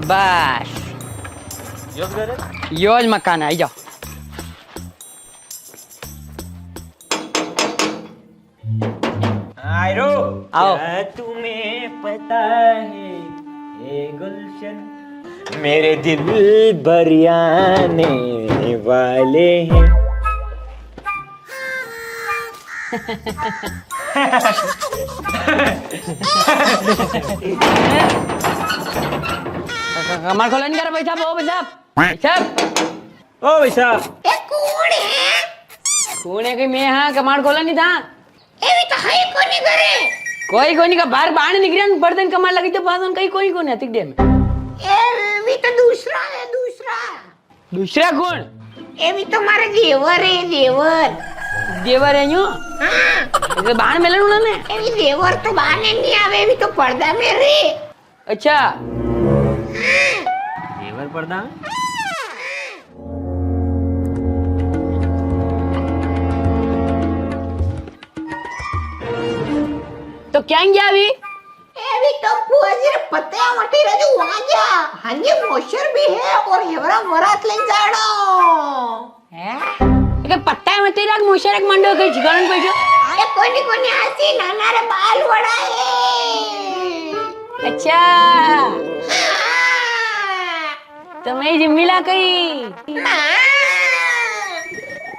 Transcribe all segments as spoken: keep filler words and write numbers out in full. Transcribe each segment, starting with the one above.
बस। योज घर है? योज मकान है, आई जाओ। आयरो, आओ। क्या तुम्हें पता है, ए गुलशन, मेरे दिल भर आने वाले हैं। कमाड़ खोला नी करा भाई साहब, ओ भाई साहब। भाई साहब। ओ भाई साहब। ए, कौन है? कौन है कि मैं, हाँ, कमाड़ खोला नी था। एवी तो है कोनी घरे। कोई कोनी का बाहर बाण निकरिया न, बर्तन कमाड़ लगी तो बादन कई कोई कोनी अतिक डे में। एवी तो दूसरा है, दूसरा। दूसरा कौन? एवी तो मारे देवर है, देवर। देवर है यूं? हाँ। ये बाण मिलन उन्होंने? एवी देवर तो बाण नी आवे, एवी तो पर्दा में रे। अच्छा। देवर पर्दा? तो क्या गया अभी? ए, अभी तो बुआ जी रे पत्ते वटी रे जो वहां गया। हाँ जी, मोशर भी है और हेवरा वरात ले जाड़ो। हैं? एक पत्ता है, मैं तेरा मुशरक मंडो के ठिकाने पे जो। अरे कोनी, कोनी, आसी नाना रे बाल वड़ा है। अच्छा। हाँ। तो मैं जिम्मिला कई। ना।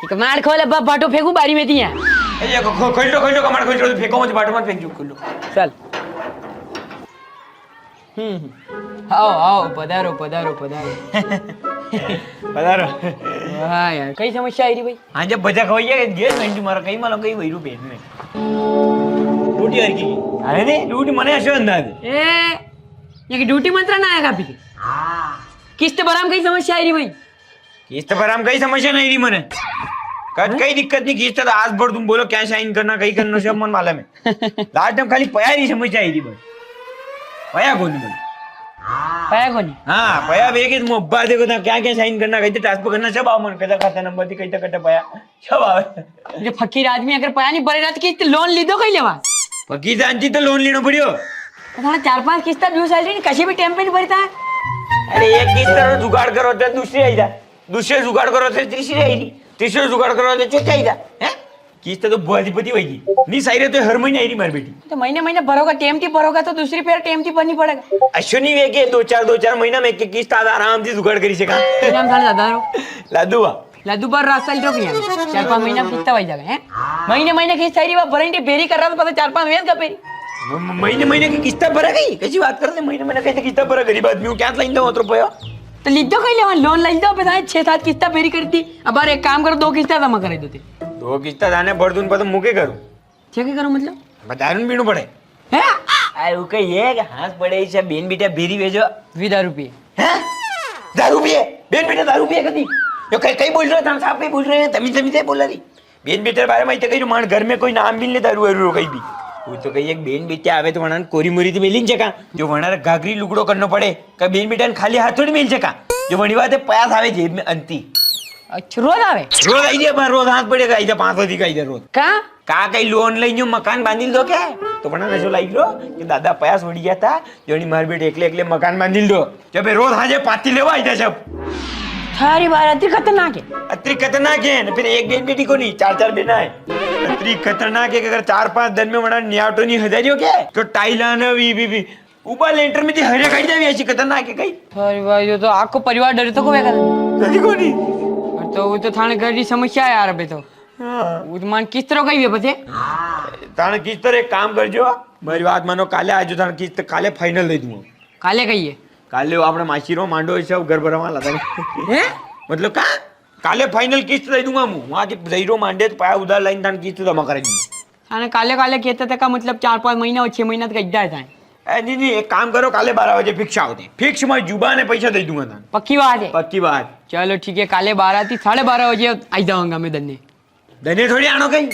एक मार खोले, बा-, बाटो फेंकू बारी में दिया। ए, ये खो-, खो-, खोल दो, खोल दो, कमाड़ खोल दो, फेंको मत, बाटो मत फेंक दो, खोल दो। चल। हम्म, हम्म। आओ, आओ, पधारो, पधारो, पधारो। पधारो। वाह यार, कई समस्या आई री भाई? हाँ, जब बजा खवाइया, गैस घंटी मारा, कई मालूम, कई वही रू पेट में। ड्यूटी हर की। अरे नहीं, ड्यूटी मने ऐसे अंदाज। ए, ये की ड्यूटी मंत्रा ना आएगा अभी? किस्त भराम कई समस्या आई री भाई? किस्त भराम कई समस्या नी री मने। कद कई दिक्कत नी, किस्त तो आज भर दूं, बोलो क्या साइन करना, कई करना, सब मन मालूम है। लास्ट टाइम खाली पया री समस्या आई री बस। पया कोनी बस। पया कोनी? हाँ, पया बेगे तुम अब्बा देखो था, क्या क्या साइन करना, कई तो ट्रांसफर करना, सब आओ मन, कदा खाता नंबर थी, कई तो कटा पया, सब आवे। जो फकीर आदमी अगर पया नी भरे रहा तो किस्त लोन लीदो कई लेवा? फकीर जान जी तो लोन लेनो पड़ियो। तो थाने चार पांच किस्ता ड्यू सैलरी नी, कशी भी टाइम पे नी भरता है। अरे एक किस्त रो जुगाड़ करो तो दूसरी आई जा, दूसरे जुगाड़ करो तो तीसरी आई री, तीसरे जुगाड़ करो तो चौथी आई जा, हैं? किस्त तो बुआजी पति वही नी साई रे तो हर महीने आई री मार बेटी। तो महीने महीने भरोगा, टाइम थी भरोगा तो दूसरी फेर टाइम थी भरनी पड़ेगा। अश्विनी वे के दो चार, दो चार महीना में एक एक किस्त आधा आराम से जुगाड़ करी सका। नाम थाने दादा रो? लादू बा। लादू बा रास्ता लिटो किया। चार पांच महीना किस्ता वही जागा, हैं? महीने महीने किस्ता आई री बा, भरंडी बेरी कर रहा था, पता चार पांच महीने का बेरी। म-, म-, महीने महीने की किस्ता भरा गई? कैसी बात करते, महीने महीने कैसे किस्ता भरा? गरीब आदमी हूँ, क्या लाइन दो उतरो पयो? तो लीदो कई लेवा, लोन लाइन दो, पे छह सात किस्ता बेरी कर दी। अब बार एक काम करो, दो किस्ता जमा करे दो ते। दो किस्ता जाने भर दूं, पर तो मुके करूं। क्या क्या करो मतलब? मैं दारू नी पीणू पड़े। हैं? अरे, वो कही है कि हाथ पड़े, इसे बेन बेटा बेरी भेजो। वी दारू पिए। हैं? दारू पिए? बेन बेटा दारू पिए कदी? यो कई, कई बोल रहे हो, थान साहब कई बोल रहे हैं, तमीज, तमीज से बोला री। बेन बेटा रे बारे में इतने कही, जो मान घर में कोई नाम भी नी ले दारू वारू रो कई भी। वो तो कही, एक बेन बेटा आवे तो वणान कोरी मोरी तो मेली नी जका। जो वणा रे घाघरी लुगड़ो करनो पड़े, कई बेन बेटा ने खाली हाथ थोड़ी मेल जका। जो वणी बात है, पया आवे जेब में अंती। अच्छा, रोज आवे? रोज आई जे, पर रोज हाथ पड़ेगा, आई जा पांच सौ दी का, आई जा रोज। का? का कई लोन लई न्यू मकान बांधी दो क्या? तो बना नशो लाइक रो कि दादा पया छोड़ी गया था, जो नी मार बेटे एकले एकले मकान बांधी दो। जब ये रोज हाजे पाती लेवा आई था सब। थारी बार अतरी खतरनाक है। अतरी खतरनाक है ना, फिर एक बेन बेटी को नी, चार चार बेना है। अतरी खतरनाक है कि अगर चार पांच दिन में बना न्याटो नी हजारियो क्या? तो टाइलाना भी, भी, भी, उबा लेंटर में जी हरे खाई जावे, ऐसी खतरनाक है कई। अरे भाई, यो तो आखो परिवार डरे तो को वेगा। डरे कोनी। और तो वो तो थाने घर की समस्या है यार, अबे तो। हाँ। वो तो मान किस तरह का ही है बचे? थाने किस तरह एक काम कर जो, मारी बात मानो, काले आ जो, थाने किस्त काले फाइनल दे दूंगा। काले कही है? काले वो अपने मासी रो मांडो, ऐसे घर भरवा ला था। हैं? मतलब का? काले फाइनल किस्त दे दूंगा मु। वहां की जईरो मांडे तो पाया उधार लाइन थाने किस्त जमा करे दूंगा। थाने काले काले कहते थे का मतलब चार पांच महीना और छह महीना तक इद्दा है थाने। ए, नी, नी, एक काम करो, काले बारह बजे फिक्स आओ थे। फिक्स मारी जुबान है, पैसा दे दूंगा थाने। पक्की बात है? पक्की बात। चलो ठीक है, काले बारह थी साढ़े बारह बजे आई जाऊंगा मैं दन्ने। दन्ने थोड़ी आणो कई।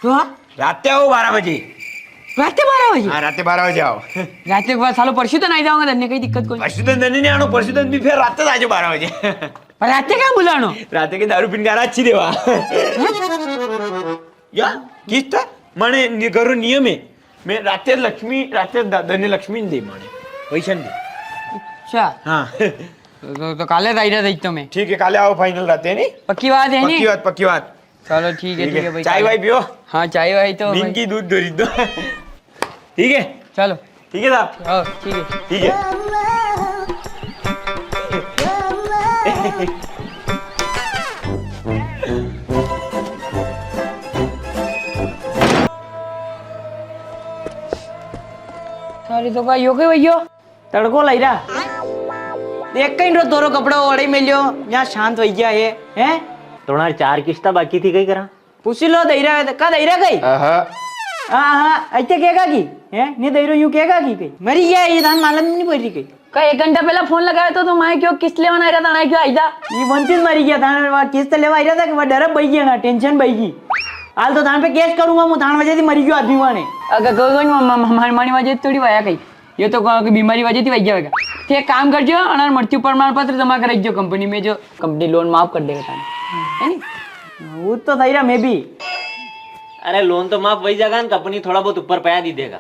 तो हाँ? राते आओ बारह बजे। राते बारह बजे? हाँ, राते बारह बजे आओ। राते के बाद सालो परसों तो नी जाऊंगा दन्ने, कई दिक्कत कोनी। परसों तो दन्ने नी आणो, परसों तो भी फिर राते आ जाओ बारह बजे। पर राते क्या बुलानो? राते के दारू पीन का अच्छी देवा। या, किस्त? माने नि-, घरो नियम है। मैं राते लक्ष्मी, राते द-, धन्य लक्ष्मी ने दे माने। पैसा ने दे। अच्छा। हाँ। तो, तो, तो काले दायरा देख तो मैं। ठीक है, काले आओ, final रहते हैं, नहीं? पक्की बात है, नहीं? पक्की बात, पक्की बात। चलो, ठीक है, ठीक ठीक है। है भाई, चाय काले। वाय पियो? हाँ, चाय वाय तो नींद भाई। की दूध धरी दो। ठीक है? चलो। ठीक है साहब? हाँ, ठीक है। ठीक है। थारी तो का यो के भैया? तड़को लाई रा। देख कहीं रो तोरो कपड़ो ओढ़ी मेल्यो, यहाँ शांत वई गया है, हैं? तोणार चार किस्ता बाकी थी, कई करा? पूछी लो, दई रा है, का दई रा कई? आहा। आहा, ऐसे केगा की? हैं? नी दई रो, यूं केगा की कई? मरी गया, ये थाने मालम नी पड़ी री कई? का एक घंटा पहला फोन लगायो तो, तो मैं क्यों किस्त लेवा आई रा था, ना क्यों आई था? ये वंचित मरी गया था, वहाँ किस्त लेवा आई रा था कि वहाँ डर बई गया ना, tension बई गई। हाल तो थाने पे case करूंगा, मूं थाने वजह से मरी गयो आदमी वाने। अगर कोई, कोई म-, म-, म-, मारी वजह से थोड़ी वाया कई। ये तो कहो कि बीमारी वजह थी वई जावेगा। थे एक काम कर जो, अनार मृत्यु प्रमाण पत्र जमा कराई जो कंपनी में, जो कंपनी loan माफ कर देगा थाने। है नी? वो तो सही रहा, मैं भी। अरे, loan तो माफ वई जागा ना, कंपनी थोड़ा बहुत ऊपर पया दी देगा।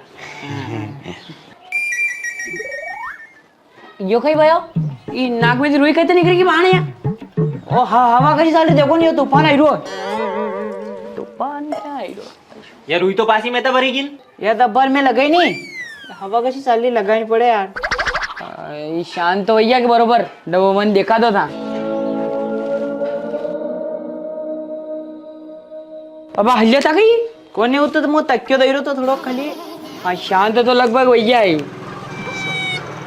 यो कई भायो, ई नाक में से रुई कैसे निकलेगी बाणे या? ओ हा, हवा कसी चाल री, देखो नी, यो तूफान आई रो। तूफान क्या आई रो? यार, रुई तो पासी में तो भरी गिन। यार, दब्बर में लगाई नी। हवा कसी चाल री, लगानी पड़े यार। आ, ई शांत तो भैया के बरोबर, डबो मन देखा तो था। अब हल्ले तक ही? कोने, वो तो मूं तक्यो दई रो तो थोड़ो खाली। हाँ, शांत तो लगभग वई गया है।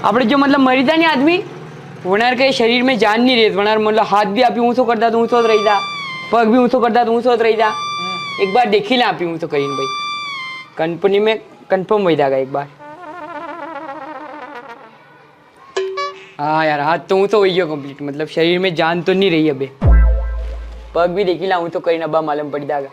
आपणे जो मतलब मरी जा नी आदमी, वणार के शरीर में जान नी रेत, वणार मतलब हाथ भी आपी ऊंचो करदा तो ऊंचो रही जा, पग भी ऊंचो करदा तो ऊंचो रही जा। एक बार देखी ले आपी ऊंचो करीन भाई, कंपनी में confirm वई जागा एक बार। हाँ यार, हाथ तो ऊंचो वई गयो complete, मतलब शरीर में जान तो नी रही अबे। पग भी देखी ला ऊंचो करीन, अबा मालूम पड़ी जागा।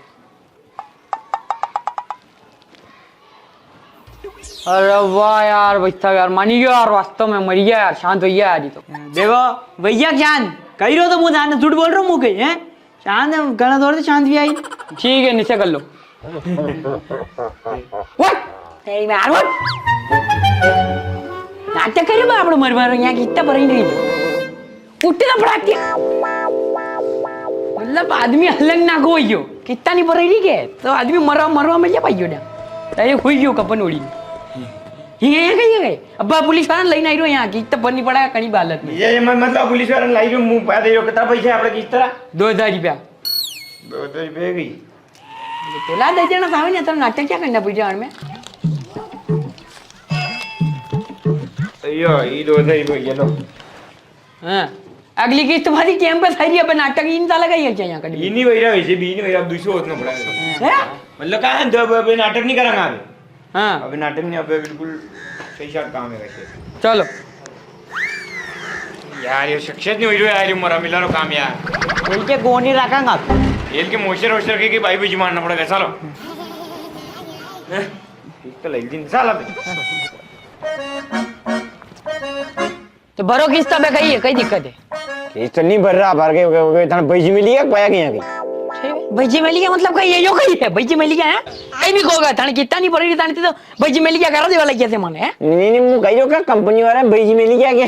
अरे वाह यार, बचता यार, मानी गयो यार, वास्तव में मरी गया यार, शांत वई गया यार, ये तो। देखो, भैया शांत, कई रो तो मूं थाने झूठ बोल रो मूं कई, हैं? शांत है, घणा दौर से शांत भी आई। ठीक है, नीचे कर लो। What? ए, मार, what? नाटक करे बापड़ो, मर मारो, यहाँ कितना भरी नहीं। उठे ना पड़ा क्या? मतलब, आदमी हलंग ना को यो। कितना नहीं भरी रही के? तो आदमी मरवा, मरवा में जा पाइयो ना। अरे, हुई यो कपन उड़ी। ये, ये गई, ये गई। अब्बा पुलिस वाला लाइन आई रो यहाँ, कितना भरनी पड़ा, कणी बालत में। ये, ये मत-, मतलब, पुलिस वाला लाई रो, मूं पा दे रो, कितना पैसा है आपका किस्त रा? दो हजार रुपया। दो हजार रुपया गई। ये पेला दे देना था ना, तो नाटक क्या करना पड़ जाण में? यो, ये दो हजार रुपया, ये लो। हाँ। अगली किस्त भारी टाइम पे थारी, अब नाटक ही नी चालेगा ये क्या यहाँ कभी? ये नी वई रा वैसे भी, नी वई रा, अब दूसरो होतना पड़ा। हैं? मतलब, कहाँ है, दो, अब नाटक नी करांगा अभी। हाँ। अबे नाटक नी, अबे बिल्कुल सही साथ काम है वैसे। चलो। यार, यो success नी हुई रो यार, यो मरा मिला रो काम यार। इनके गोनी रखांगा। इनके मोशर वोशर के, के भाई भी मारना पड़ेगा, चलो। हैं? ठीक तो लग दिन, चल अबे। तो भरो किस्त अबे, कई है, कई दिक्कत है? किस्त नी भर रा, भर के, के, के, थाने भईजी मिली गया, पाया कहीं कहीं? भईजी मिली गया मतलब कई है, यो कई है, भईजी मिली गया है? आई भी कोगा, थाने किस्ता नी भरी, थाने तो भईजी मिली गया, करा देवा लग गया थे मने, हैं? नी, नी, मूं कई रो का कंपनी वाला भईजी मिली गया के?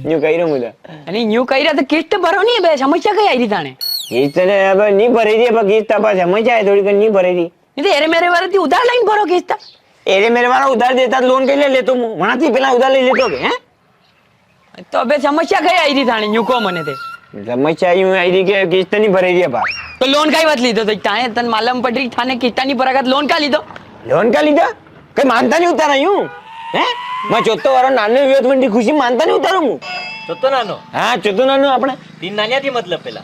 न्यू कई रो मूं तो। अरे न्यू कई रा तो किस्त भरो नी बे, समस्या कई आई री थाने? किस्त ने अब नी भरी री, अब किस्त अब समस्या है थोड़ी, नी भरी री। नी तो एरे मेरे वाला ती उधार लाइन भरो किस्त। एरे मेरे वाला उधार देता तो लोन के ले लेतो मूं, वणा ती पेला उधार ले लेतो के, हैं? तो अबे समस्या कई आई री थाने, न्यू को मने थे? समस्या यूं आई री के किस्त नी भरे री है बाप। तो लोन काई बात लीधो तो? ताए तन मालूम पड़ री थाने किस्त नी भरागा तो लोन का लीधो? लोन का लीधो? कई मानता नी उतारा यूं? हैं? मैं चौथो वारो नानो वियोत मंडी खुशी मानता नी उतारू मूं। चौथो नानो? हाँ, चौथो नानो आपणे। तीन नानिया थी मतलब पेला?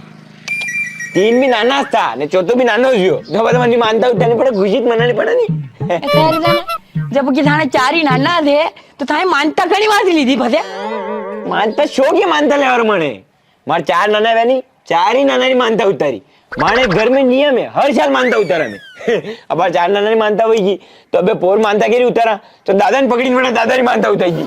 तीन भी नाना था, ने चौथो भी नानो वियो। तो बाद मंडी मानता उतारनी पड़े, खुशी तो मनानी पड़े नी। ए, खैर जाने, जब कि थाने चार ही नाना थे, तो थाने मानता कणी बात लीधी फसे? मानता शौक ये मानता ले और मने। मार चार नाना वे नी, चार ही नाना री मानता उतारी। माने घर में नियम है, हर साल मानता उतारा में। अब मार चार नाना री मानता होईगी, तो अबे पोर मानता केरी उतारा, तो दादा ने पकड़ी ने मने दादा री मानता उतारी दी।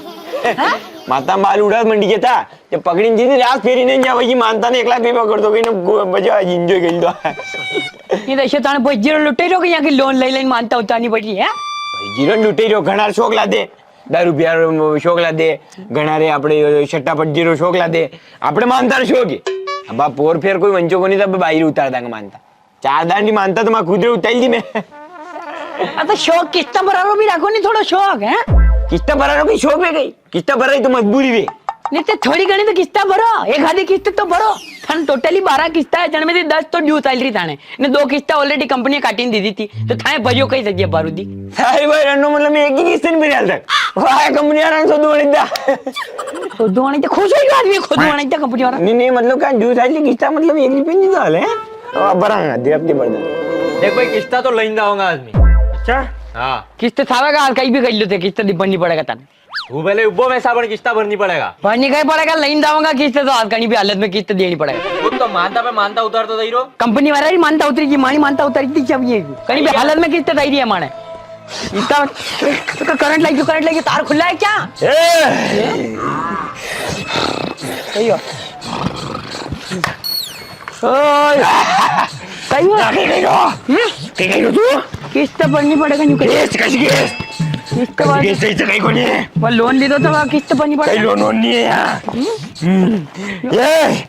हाँ? माता माल उड़ा मंडी के था, जब पकड़ी ने जी रात फेरी ने जा वही मानता ने एक लाख रुपया कर दो, कहीं ना गो-, बजा enjoy कर दो। ये तो शैतान भाई जीरो लुटे रो कि यहाँ की लोन ले लेन मानता उतारनी पड़ रही है। भाई जीरो लुटे रो, घना शौक ला दे। दारू पिया रो शौक लादे, घणा रे आपणे यो सट्टा पट्टी रो शौक लादे, आपणे मानता रो शौक है। अब आप पोर फेर कोई वंचो कोनी, तब बाहर उतार दांगा मानता। चार दान री मानता तो मां खुद रे उतार दी मैं। अब तो शौक किस्ता भरा रो भी राखो नी, थोड़ो शौक है। किस्ता भरा रो भी शौक वे गई, किस्ता भरा री तो मजबूरी वे। नी ते थोड़ी घणी तो किस्ता भरो, एक आधी किस्त तो भरो। थाने totally बारह किस्ता है, जण में से दस तो due चाल री थाने, ने दो किस्ता already कंपनी काटी ने दे दी थी, तो थाने भरियो कई जगह बारूदी। सारी भाई रन्नो, मतलब मैं एक ही किस्त नी भरी हाल तक। वाह, कंपनी वाला ने सोदो वणी दा। सोदो वणी दा, खुश होई आदमी, खुद वणी दा कंपनी वाला। नी, नी, मतलब का due चाल री किस्ता, मतलब एक रुपये नी डाले हैं। अब भरांगा, धीरे अपनी बढ़। देख भाई, किस्ता तो लेंदा होगा आदमी। अच्छा? हाँ। किस्त थावेगा, आज कई भी कर लो थे, किस्त दी भरनी पड़ेगा थाने। वो पहले उब्बो में साबण किस्ता भरनी पड़ेगा। भरनी कई पड़ेगा, लेंदा होगा किस्त तो आज कहीं भी हालत में किस्त देनी पड़ेगा। वो तो मानता पे मानता उतार तो दई रो। कंपनी वाला ही मानता उतरी जी, मानी मानता उतरी थी जब ये कहीं भी हालत में किस्त दई री है माने। इतना तो करंट लागी गयो, करंट लागी गयो, तार खुला है क्या? ए! कहियो। ओए। कहियो। क्या कह रही हो? हम्म? क्या कह रही हो तू? किस्त भरनी पड़ेगा न्यू। किस्त कैसी किस्त? किस्त कैसी भर- किस्त, इसे कहीं को नहीं है। वो लोन ले दो तो वो किस्त भरनी पड़ेगा। कहीं लोन वोन नहीं है यहाँ। हम्म? हम्म। ये।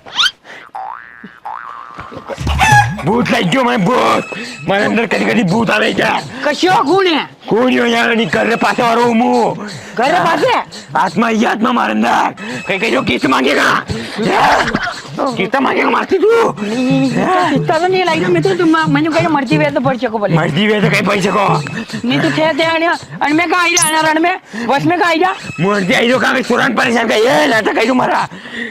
भूत लाग गयो मैं, भूत। मारे अंदर कदी कदी भूत आवे क्या? कशो कुण है? कुण हो यार, नी घर रे पासे वारो हूँ मु। घर रे पासे? आत्मा, ये आत्मा मारे अंदर। कई कई जो किस्त मांगेगा। किस्त मांगेगा मारती तू। नी, नी, नी, किस्त तो नी लाई, मैं तो तुम, मैंने कहा मर्जी वे तो पड़ सको बोले। मर्जी वे तो कई पड़ सको। नी तो थे, थे, अन, अन में कहाँ आई रहा, अन में, बस में कहाँ आई रहा? मर्जी आई रहा, कहाँ के सुरान परेशान का, ये लाता कई तुम्हारा।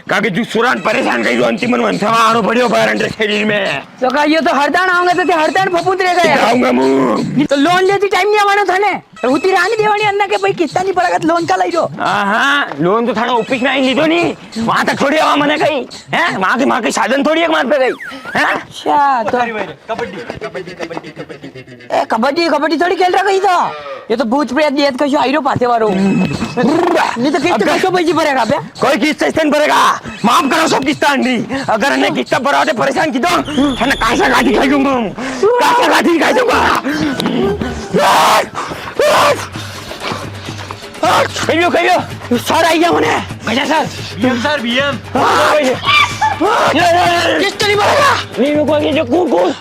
काके तू सुरान परेशान करी रो, अंतिम मन मनसा आनो पड़ियो बारंडे शरीर में। तो का यो तो हरदान आऊंगा तो ते हरदान फफूंद रहेगा यार। आऊंगा मु। तो लोन लेती टाइम नी आवानो थाने। हुती रानी देवानी अन्ना के भाई किस्ता नी पड़ेगा तो लोन का लाई रो। हाँ, हाँ, लोन तो थाने ऑफिस में आई लीधो नी। वहां तक थोड़ी आवा मने कही। हैं? वहां के, वहां के साधन थोड़ी एक मार पे गई। हैं? अच्छा, तो कबड्डी, कबड्डी, कबड्डी, कबड्डी। ए, कबड्डी, कबड्डी थोड़ी खेल रहा कहीं तो। ये तो भूत प्रेत दियत कशो आईरो पासे वारो। नी तो किस्त अगर कशो पैसे भरेगा बे? कोई किस्त इस्तन भरेगा। माफ करो सब किस्ता आंडी। अगर अने किस्ता भरावटे परेशान की दो, थाने कासा गाठी खाई दूंगा। कासा गाठी खाई दूंगा। कहियो, कहियो। सर आई गया मने। गजा सर। BM sir, BM. किस्त नी भरेगा। नी, रुको, ये जो कौन, कौन?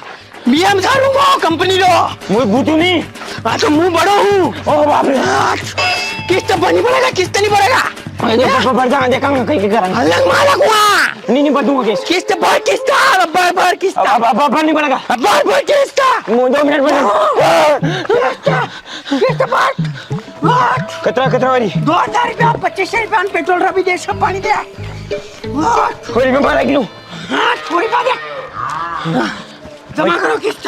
बीएम सारू मो कंपनी रो। मु बूतू नी। आ तो मु बड़ो हूँ। ओ बाप रे। किस्त भरनी पड़ेगा, किस्त नी भरेगा। अरे, देखो, भर जा, देखांगा, कई, कई करांगा। अलग मालक हुआ। नी, नी, भर दूंगा किस्त। किस्त भर, किस्त, अब भर, भर, किस्त। अब, अब, अब, अब भरनी पड़ेगा। अब भर, भर, किस्त। मु दो मिनट में। किस्त, किस्त भर, भर। कतरा, कतरा वाली? दो हजार रुपया, पच्चीस सौ रुपया पेट्रोल रा भी दे, सब पानी दे। भर। थोड़ी में भरा क्यों? हाँ, थोड़ी बात है। जमा करो किस्त।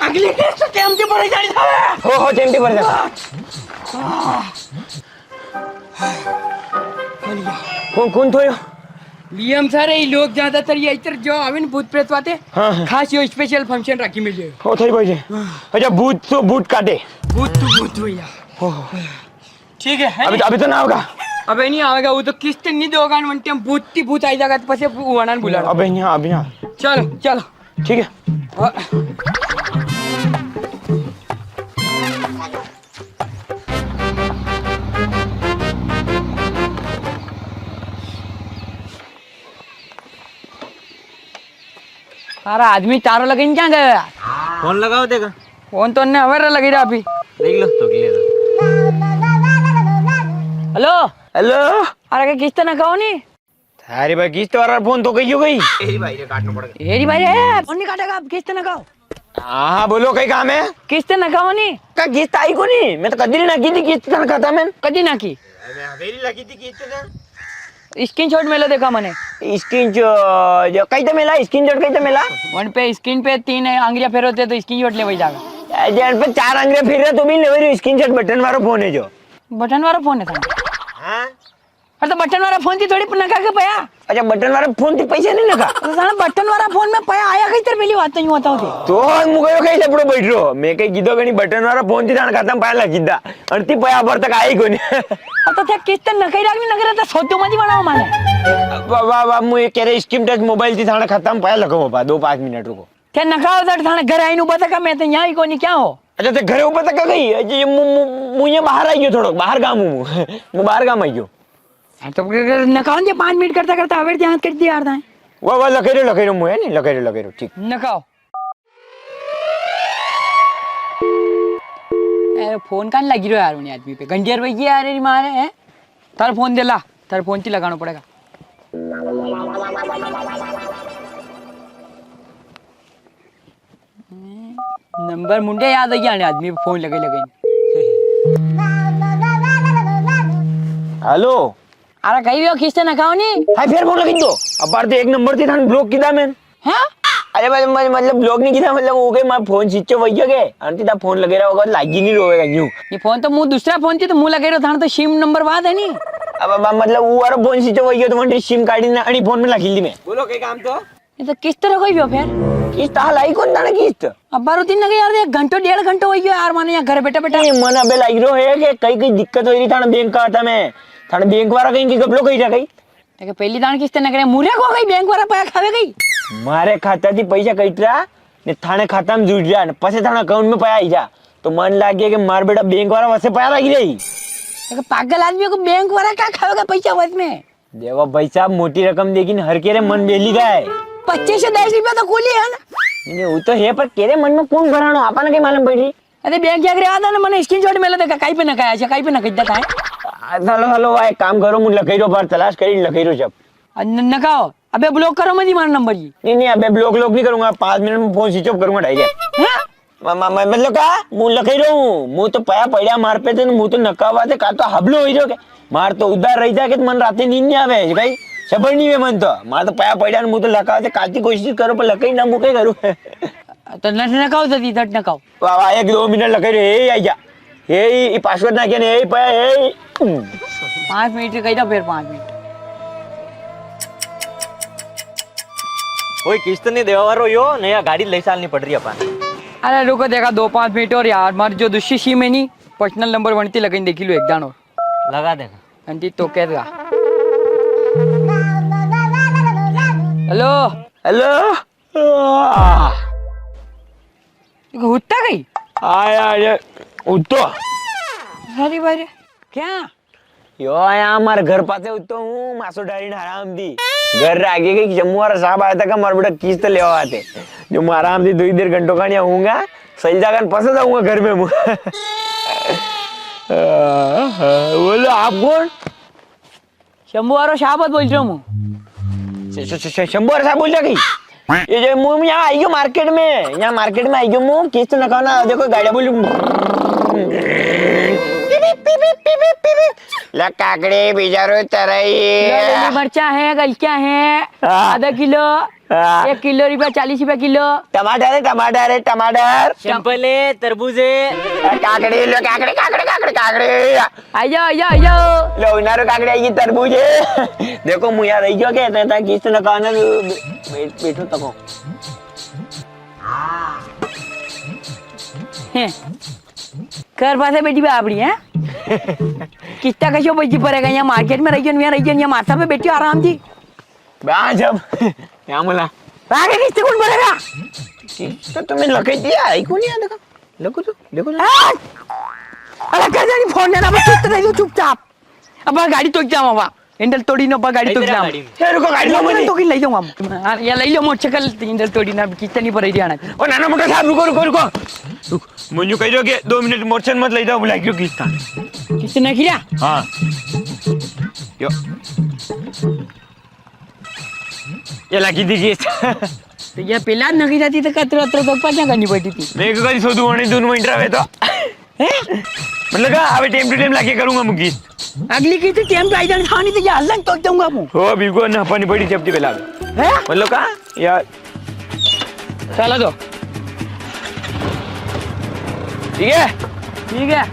अगली किस्त टेम ती भरे जाणी थावे। हो, हो, टेम ती भरे जाणी। कौन, कौन थो यो? बीएम सर, ये लोग ज्यादातर ये इतर जो आवे न भूत प्रेत वाते, हाँ, हाँ। खास यो स्पेशल फंक्शन राखी मिले। ओ, थारी भाई जी। हाँ। अच्छा, भूत तो भूत काटे। भूत तो भूत भैया। हो, हो। ठीक है, है अभी नी? तो, अभी तो ना आवेगा। अबे नी आवेगा, वो तो किस्त नी दोगा, वन टाइम भूत ती भूत आई जागा, तो पसे वो आना बुला। अबे नी, अभी ना। चलो, चलो। ठीक है। हाँ। सारा आदमी चारो लगाइन क्या गया यार? फोन लगाओ देखा। फोन तो अन्ने हमारा लगी रहा अभी। देख लो तो क्लियर। हेलो। हेलो। अरे के किस्त ना कहो नी। अरे भाई, किस्त वाला फोन तो कहियो गई। एरी भाई रे, काटना पड़ेगा। एरी भाई रे, फोन नी काटेगा, अब किस्त ना कहो। हाँ, हाँ, बोलो, कई काम है? किस्त ना कहो नी। का किस्त आई कोनी? मैं तो कदी ना की थी किस्त, थाने खाता में। कदी ना की? अरे, हवेरी लगी थी किस्त ना। स्क्रीनशॉट मेलो देखा मने। स्क्रीनशॉट, जो कई तो मेला, स्क्रीनशॉट कई तो मेला? वन पे स्क्रीन पे तीन आंगरिया फेरो थे तो स्क्रीनशॉट ले वही जागा। ए, जेन पे चार आंगरिया फेर रहा तो भी ले वही स्क्रीनशॉट बटन वाला फोन है जो। बटन वाला फोन है थाने? हाँ। अरे तो बटन वाला फोन थी थोड़ी नका के पया। अच्छा, बटन वाला फोन थी पैसे नी नका? तो साला बटन वाला फोन में पया आया कई तेरे पहली बात तो यूं बताओ थे। तो मु कहो कई लपड़ो बैठ रो। मैं कई कीधो कणी बटन वाला फोन थी थाने खाता में पया लगी दा। अरे ती पया भर तक आई कोनी। अब तो थे किस्त नका ही राखनी नगर तो सोचो मत ही बनाओ माने। वा, वा, वा, मु ये कह रहे स्क्रीन टच मोबाइल थी थाने खाता में पया लगाओ बा, दो पाँच मिनट रुको। थे नका हो सर थाने घर आईनु बता का मैं तो यहाँ ही कोनी क्या हो? अच्छा, ते घरे ऊपर तक का गई? अच्छा, ये मु-, मु-, मु ये बाहर आई गयो थोड़ो, बाहर काम हूँ मु। मु बाहर काम आई गयो। हाँ, तो फिर नकाओ जे पाँच मिनट करता करता अवेर ध्यान कर दिया यार ताए। वाह, वाह, लगे रहो, लगे रहो, मु है नी, लगे रहो, लगे रहो, ठीक। नकाओ। अरे, फोन कान लगी रहो यार, उन्हें आदमी पे। घंटिया रुपये की यार, री मारे, हैं? थारा फोन दे ला, थारा फोन ती लगाना पड़ेगा। नंबर मुंडे याद आई जाने आदमी पे फोन लगे लगे। हेलो। अरे कई भी हो, किस्त नकाओ नी। हाय, फेर फोन लगी दो। अबार तो एक नंबर थी, थाने ब्लॉक किदा मैं। हाँ? अरे, मतलब, मतलब, मतलब, ब्लॉक नी किदा, मतलब, वो के मैं फोन स्विच ऑफ हो गया के? आंटी दा फोन लगे रहा होगा, लागी नी रोवेगा यूं। ये फोन तो मु दूसरा फोन थी, तो मु लगे रहो, थाने तो सिम नंबर वाद है नी। अब, अब, मतलब, वो वाला फोन स्विच ऑफ हो गया, तो वंटी सिम काटी ना, अणी फोन में लगी ली मैं। बोलो, के काम तो? ये तो किस्त रो कोई भी हो फेर? किस्त हाल आई कोनी थाने किस्त? अबार दिन लगे यार, एक घंटो, डेढ़ घंटो हो गयो यार, माने यहाँ घर बैठा बैठा। ये मन अबे लाग रो है कि कई, कई दिक्कत हो री थाने बैंक खाता में। थाने बैंक वाला कई की गपलो कई जा कई। देखे, पहली दान किस्त नकरे, मुरे को गई, बैंक वाला पया खावे गई। मारे खाता थी पैसा कट रहा, ने थाने खाता में जुड़ रहा, ने पसे थाने अकाउंट में पया आई जा। तो मन लाग गया कि मार बेटा बैंक वाला वसे पया लागी रही। देखे, पागल आदमी को बैंक वाला क्या खावेगा पैसा वस में? देखो भाई साहब, मोटी रकम देखी ने हर केरे मन बेली जाए। पच्चीस से दस रुपया तो कूली है ना? नहीं, वो तो है, पर केरे मन में कौन भरानो, आपा ने कई मालूम पड़ रही। अरे बैंक जाके रहा था ना, मैंने स्क्रीनशॉट मेला देखा, कहीं पे ना कहा, अच्छा, कहीं पे ना कहा था। आ, चलो, चलो, भाई, एक काम करो, मुझे लखेरो बार तलाश करी, लखेरो जब। आ, न-, नकाओ, अबे ब्लॉक करो मत ही मारा नंबर जी। नहीं, नहीं, अबे ब्लॉक, ब्लॉक नहीं करूंगा, पाँच मिनट में फोन स्विच ऑफ करूंगा, ढाई के। हाँ? म-, म-, म-, मतलब का? मुंह लखेरो हूँ, मुंह तो पया पड़या मार पे थे, मुंह तो नकावा थे, का तो हबलो हो ही रहो के। मार तो उधार रही जाके तो मन राते नींद नहीं आवे, भाई, सबर नहीं वे मन तो। मार तो पया पड़या, मुंह तो लकावा थे, काती कोशिश करो, पर लकई ना मुके करूँ। तो नट नकाओ जदी, नट नकाओ। वाह, वाह, एक दो मिनट लगे रे, ए, आई जा। ए, ई, ई पासवर्ड ना के ने, ए, पे, ए, ई। पाँच मिनट कही दो, फिर पाँच मिनट। ओए, किस्त नी देवा वारो यो, नया गाड़ी ले सालनी पड़ रही अपन। अरे रुको, देखा दो पाँच मिनट और यार, मारी जो दूसरी सिम है नी, पर्सनल नंबर वणती लगाई देखी लो एक दान और। लगा देखा। आंटी तो कह देगा। हेलो। हेलो। आह। देखो, हुत्ता गई? आया, आया, उत्तो। अरे बारे, क्या? यो आया, हमारे घर पासे उत्तो हूँ, मासो डारी हराम दी। घर आगे के जम्मू वाला साहब आया था कि हमारे बेटा किस्त लेवा आते। जो मैं आराम दी दो ही देर घंटों का नहीं आऊंगा, सही जगह पसंद आऊंगा घर में मु। बोलो, आप कौन? शंभू वारो शाह बोल रहा हूँ। श-, श-, श-, श-, शंभू वारो शाह बोल रहा की? ये जो मु यहाँ आई गयो मार्केट में, यहाँ मार्केट में आई गयो मु, किस्त नकाना, देखो गाड़ी बोली। ला काकड़ी, बिजारो, तरई। लो, लीली मरचा है, गलकिया है, हाँ। आधा किलो। हाँ। एक किलो रुपया, चालीस रुपया किलो। टमाटर है, टमाटर है, टमाटर। सिंपल है, तरबूज है। ए, काकड़ी लो, काकड़ी, काकड़ी, काकड़ी, काकड़ी। आयो, आयो, आयो। लो, उनारो काकड़ी आई, तरबूज है। देखो, मुया रही गयो के, इतना, इतना किस्त नकाना, बे-, बे-, बैठो तको। हैं। घर पासे बैठी बापड़ी, हैं? किस्ता कशो बजी पड़ेगा, यहाँ मार्केट में रही गयो, यहाँ रही गयो, यहाँ माथा पे बैठी आराम दी। बा जब, यहाँ मला। आगे किस्ते कौन भरेगा? तो तुम्हें लगे दिया, आई कौन यहाँ देखा? लगो तो, देखो तो। आ! अरे, कर दे नी फोन, ना, बस चुप रही, चुपचाप। अब गाड़ी तो जावा, हैंडल तोड़ी नो, अब गाड़ी तो इधर आ जावा। गाड़ी में। ए, रुको, गाड़ी लो, हैंडल मनी। तो की ले जाऊंगा हम। हाँ, या ले लो मोटरसाइकिल, हैंडल तोड़ी ना, किस्ता नहीं भराई जाना। ओ, नाना मोटा साहब, रुको, रुको, रुको। रुक, मुझे कह रहे हो कि दो मिनट मोटरसाइकिल मत ले जाओ, बुला क्यों किस्ता? किस्ता ना किया? हाँ। यो। ये लगी थी किस्त। तो ये पेला नगी जाती तो कतरो, अतरो तो पाछा करनी पड़ती थी। मैं एक बार सोचू, वणी दोनों में इंटरव्यू है तो। हैं? मतलब का, अबे टाइम टू टाइम लाके करूंगा मु किस्त। अगली किस्त टाइम पे आई जाने थानी तो ये हल्लन तो दूंगा मु। हो, बिल्कुल ना, पानी पड़ी चपटी पेला। हैं? मतलब का, यार। चला दो। ठीक है? ठीक है।